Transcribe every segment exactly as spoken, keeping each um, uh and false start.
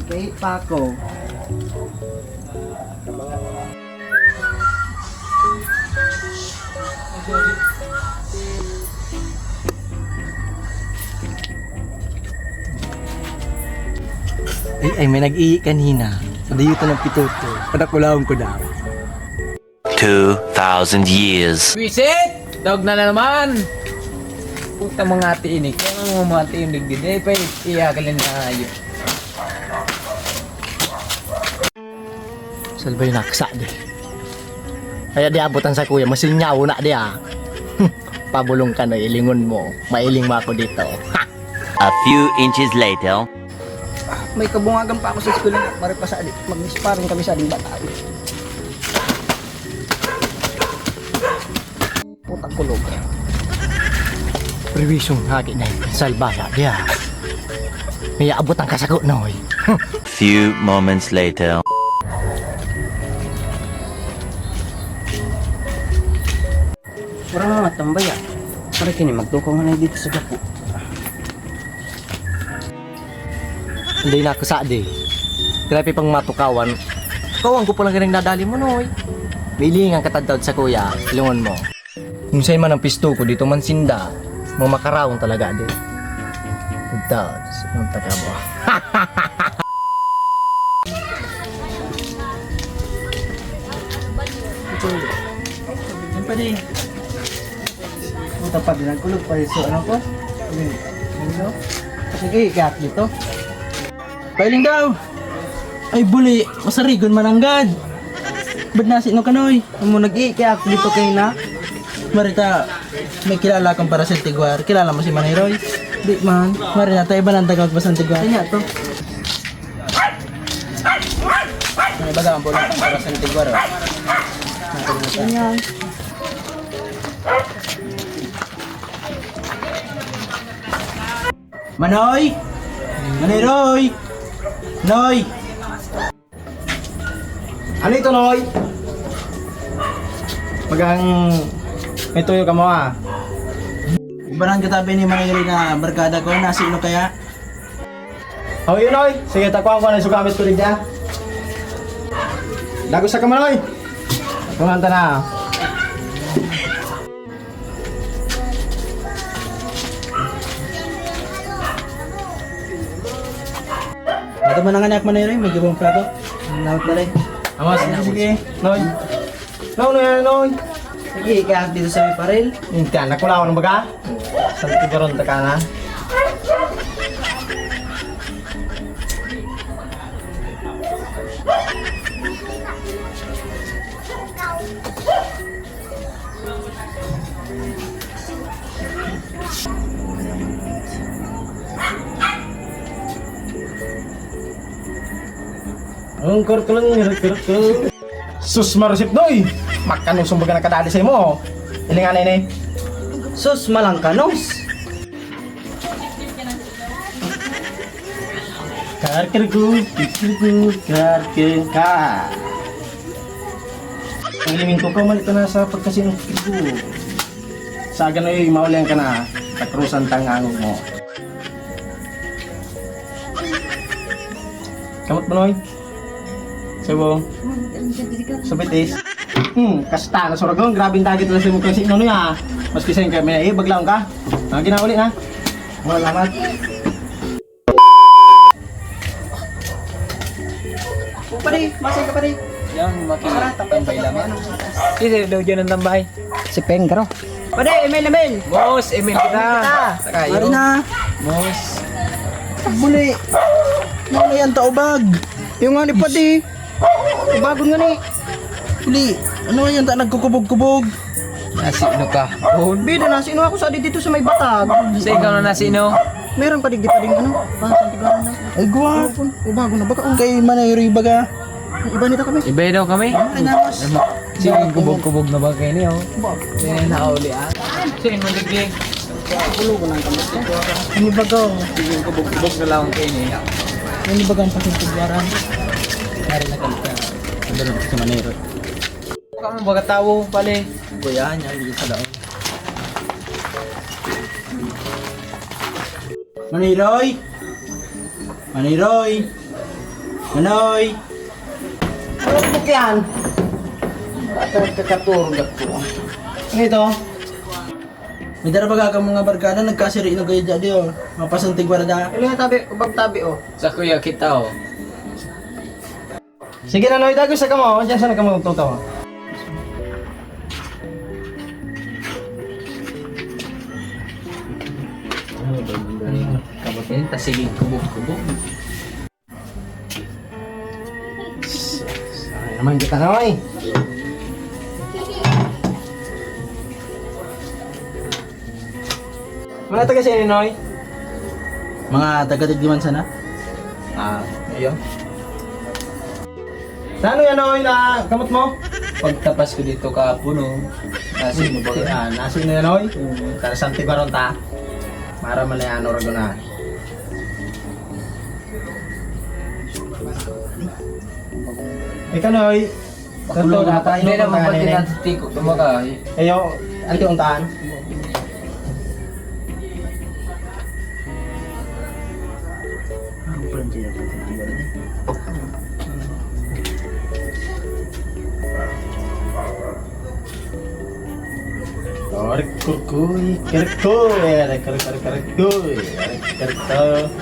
Kay pa ako. Ay, ay, may nag-ihi kanina. Sa dayutan ng pitoto. Panakulahon ko daw. Two thousand years. Wisit! Daog na, na naman! Puta, mga ati ini. Kaya nga mga ati yung digdi. Di pa iyakalin na ayun. Salbay na, kasa di. Kaya di abot ang sa kuya, masinyaw na di ah. Pabulong ka na, ilingon mo. Mailing mo ako dito. A few inches later. May kabungagan pa ako sa eskwela na, pare pa sa adik. Mag-sparring kami sa ading bata. Putang kulog. Prewisyong hagi na yung salbaya, diya. May abot ang kasago, noy. Few moments later. Wala nga tambaya. Pare kini magtukaw na dito sa gapo. Hindi na ako sadi. Grabe pang matukawan. Kawan ko palang ganang nadali mo, noy. Milingan ka tadtad sa kuya, lingon mo. Kung sa'yo man ang pisto ko, dito man sinda. Mga makarawon talaga, di. Tadtad, ang taga mo. Ang pwede. Puta pa din ang kulog pa so ano ko? Ano? Sige, ikat dito. Pailing daw. Ay, buli. Masarigon mananggad. Ba't nasi no kanoy? Amo nag-iiyak dito kayo na. Marita, may kilala akong para sa Tiguar. Kilala mo si Manay Roy? Di man. Marita, tayo ba nang tagawag pa sa Tiguar? Kanya to. May baga ang bola para sa Antigua, oh. Ganyan. Manoy! Manoy Roy! Noy! Ano ito, Noy? Magang may tuyo ka mo, ah. Ibaran ka tabi ni Manoy Roy na barkada ko, nasino kaya? Oh, yun, oy. Sige, takuan ko na yung sugamit ko rin dyan. Dagos sa kamanoy. Tungan ta na. Ito man ang anak mo na yun, eh. Medyo buong plato. Ang lahat na rin. Amas, sige. Noy. No, no, no, no. Sige, ikahat dito sa may paril. Hindi, nakulawan ang baga. Sa tigaron ta ka na. Ang kurkulong, kurkulong. Sus, marusip, Noy! Makanos ang baga nakadali sa imo, oh. Ilinganay na, eh. Sus, malangkanos! Karkargo, karkargo, karkargo ka. Ang elemento ko, malito na sa pagkasino ko. Sa gano'y maulian ka na, takrusan tang angog mo. Kamot mo, Noy? Sabo. Sa bitis. Hmm, kasta na suragon. Grabe ang target na sa mukha si Nonoy, ah. Maski sa'yo kami, eh, baglaon ka. Ah, ginauli na. Salamat. Pare, masay ka, pare. Yan, maki-, Tara, tambay, tambay tambay lang. Ano? Sige, daw dyan ang tambay. Si Peng, garo. Pare, Emil, Emil. Boss, Emil kita. Emil kita. Saka Pare yun. Na. Boss. Buli. Ano yan, taubag? Yung nga ni Padi. Bago nga ni. Buli. Ano yan, ta nagkukubog-kubog? Nasino ka? Bida, nasino ako sa dito sa may batag. Sa ikaw na nasino? Meron pa digdi pa ding ano? Pang Santigaran na. Ay, gwapo. O, bago na. Baka ang kay Manay Roy baga. Iba nito kami. Iba daw kami? Ay, namos. Sige, kubog-kubog na ba kayo niyo? Kubog. Kaya nakauli, ah. Sige, maliglig. Kulo ko ng kamot ko. Ano ba daw? Sige, kubog-kubog na lang kayo niyo. Ano ba ang pasensyaran? Nari na kami ka. Ang dalawa sa Manay Roy. Baka mo baga tawo, pale. Kuya, niya, hindi sa daon. Maniroy! Maniroy! Manoy! Ano po yan? Kakatulog ako. Ano ito? May dara baga kang mga barkada, nagkasiri na kayo dyan, di, oh. Mapasantig warada. Ano yung tabi? Ubag tabi, oh. Sa kuya kita, oh. Sige na, Noy, dagos sa kamo. Diyan sa nagkamo, tukaw. Ano ba yung kamote? Tas sige, kubog-kubog. Ay, naman kita na, oy. Mga taga saan, Noy? Mga taga Tigdiman sana? Ah, iyo. Nano yan, Noy, na kamot mo? Pagtapas ko dito kahapon, oh. Nasi mo ba? Ah, nasi na yan, Noy. Interesante ba ron ta? Mara man na yan, oragon na. Ikaw, Noy. Pakulo na tayo. Hindi naman pati natitiko, tumaka. Ayo, anti untaan. Korek, korkoy, korek, korek, korek, korek, korek, korek, korek, korek.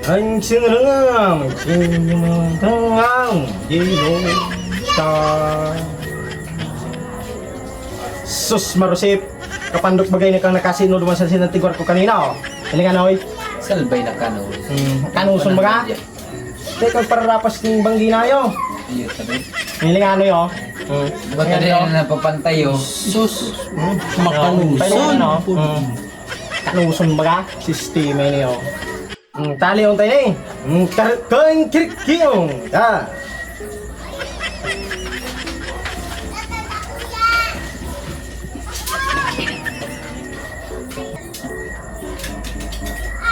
Ang sinarangam, sinarangam, Ginoo ta. Sus, Marusip, kapandok bagay na kang nakasino duman sa sinantigwar ko kanina, oh. Hilingan, oy. Salbay na kano. Hmm, kanuson baga? Teka, pararapas ning banggi na yo. Iyo, sabi. Hilingan, oy, oh. Hmm. Ba't ka rin na napapantay, oh? Sus, hmm, makanuson. Pwede na, oh. Hmm. Kanuson baga? Sistema ini, oh. Ang tali, ang tali. Ang kar-, kang kirikiyong. Ah.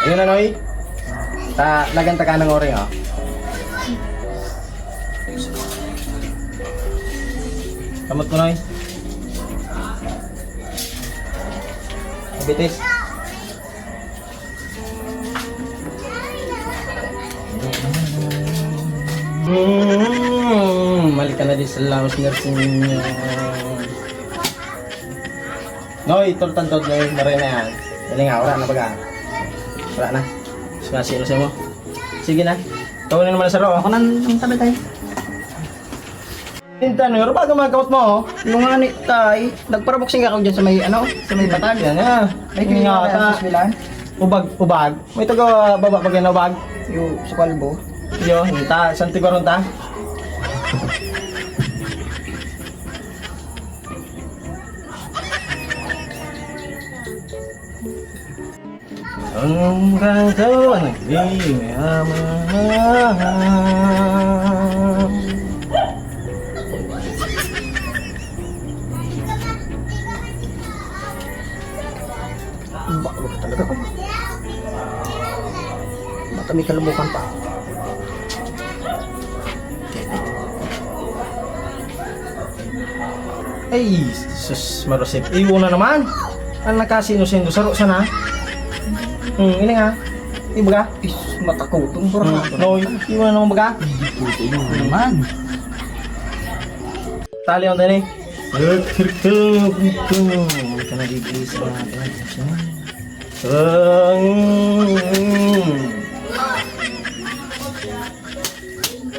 Ayun na, Noy. Ta, lagan ta ka ng oring, oh. Kamot mo, Noy. Bitis. Mm, mali ka na di sa laos, nursing niya. Noy, tultan to, Noy, maray na yan. Dali nga, wala na baga. Wala na. Mas masino siya mo. Sige na. Ikaw na naman sa roon. Ako na ang tabi tayo. Tinta, no? Rubaga mga kamot mo, oh. Yung nga ni, tay, nagparaboxing ako dyan sa may, ano, sa may patag. Yan nga. May Yung nga, kinita ta- sa eskwelahan. Ubag, ubag. May taga baba pa na ubag. Yung sa kalbo. Yo, ta, santi ko ron ta. Ang ganda ng iyong yaman. Ba, talaga ko. Baka may kalubukan pa. Ay, sus, Marusip. Iyo na naman. Ang nakasino-sino, saro sana. Hmm, ini nga. Ibaga. Is, matakutong, bro. Hmm, no, iyo na naman baga. Hindi po ito naman. Tali ang tani. Kaya ka nag-iisa natin.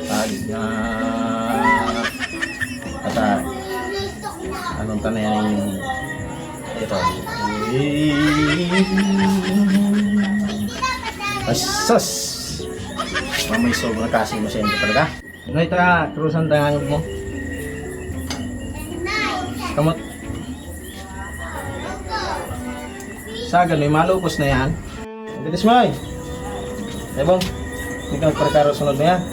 Pag, ah, ata, anong tanayan yung ito? Asas! Mamay sobrang kasi mo siya talaga. Ano ito nga, krusan tayo mo. Kamot. Sagan, may malupos na yan. Ang bilis mo, eh. Ebong, hindi ka magprekaro sunod na yan.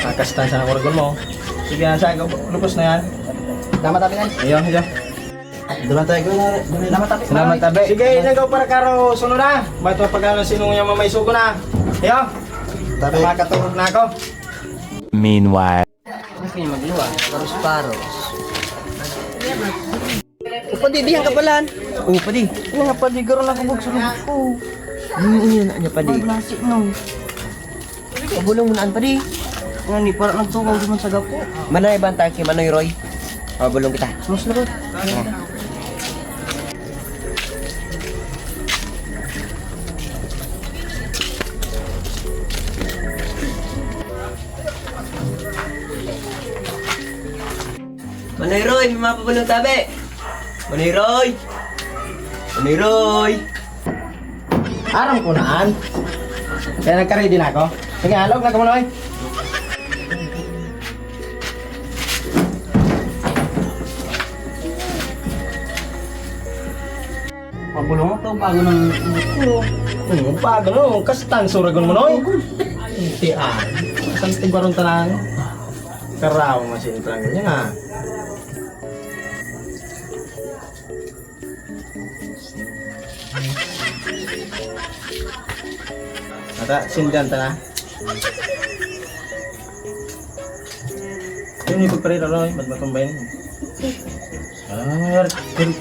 Akas na sa organ mo. Sige na, sagan, lupos na yan. Tama, tabi na. Ayun, ayun. Salamat, tabi. Salamat, tabi. Sige, nagaw para karo sunod na. Ba't mapagano sinong niya mamay sugo na? Ayun. Tabi. Makaturog na ako. Meanwhile. Ano kayo magluwa? Paros-paros. O, padi, diyan ka palan. O, padi. Ano nga, padi? Garo na kabog sa lubos ko. Ano yun? Ano pa di? Ay, nasi, no. Pabulong mo na, ano pa di? Nga ni, para nagtukaw naman sa gapo. Manay, bantay kay Manoy Roy. Pabulong kita. Mas lagot. Ah. Manoy Roy, may mga pabulong tabi. Manoy Roy! Manoy Roy! Aram ko naan. Kaya nagka-ready na ako. Sige, halog na ka, Manoy. Pabulong to, bago ng... Hmm, bago no. Kastan, suragon mo, Noy. Tiyan. Saan tigbaron tanan? Karaw, masin, talaga niya nga. Ata, sindan ta na. Yun, ito pa rin, ano, ba't matumbay na yun? Ah, hmm.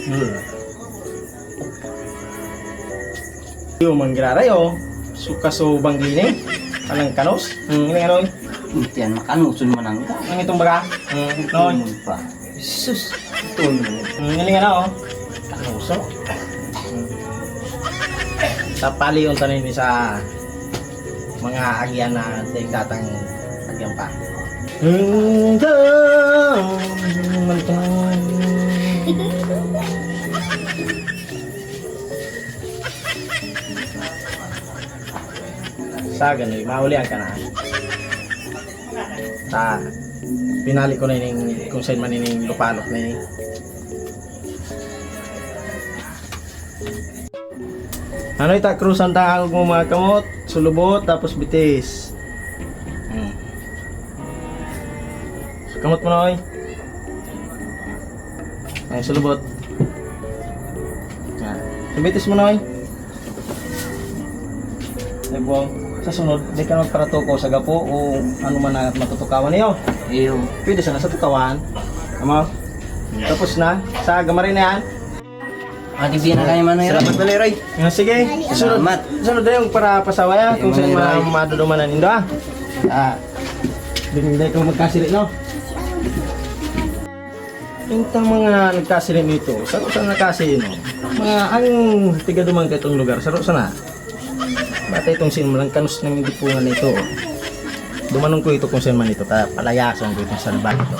Hmm. Yo, manggiraray, oh. Suka so banggi ni. Alang kanos. Hmm, ini ano, eh. Tiyan, makanuson man ang ka. Ang itong baga? Hmm, noon. Ano pa? Sus. Ito na. Hmm, ini nga na, oh. Kanuso. Hmm. Sa paliyon tayo ni sa mga agyan na ding datang agyan pa. Hmm, Sa ganun, maulian ka na. Ta, pinali ko na ining kung saan man ining lupalop na ini. Ano ita, krusan ta ang mga kamot, sulubot, tapos bitis. Hmm. Kamot mo na, oy. Ay, sulubot. Yan. Sa bitis mo na, oy. Ay, buwang. Sa sunod, di ka magparatuko sa gapo o ano man na matutukawan niyo. Iyo. Pwede sana sa tukawan. Tama? Tapos na, sa gamarin na yan. Ate, biyan na kayo, Manoy Roy. Salamat, Manoy Roy. Ah, sige. Sunod, Salamat. Sunod na yung para pasawa ya, Sige, kung saan Manoy Roy. Ma-, maduduman na nindo, ah. Ah, hindi ko magkasiri, no? Yung tang mga nagkasiri nito, saro sana nakasiri, no? Mga ang tiga duman ka itong lugar, saro sana. Bata itong sin, malang kanus ng dipungan na ito, oh. Dumanon ko ito kung saan man ito, ta palayason ko itong salbag ito.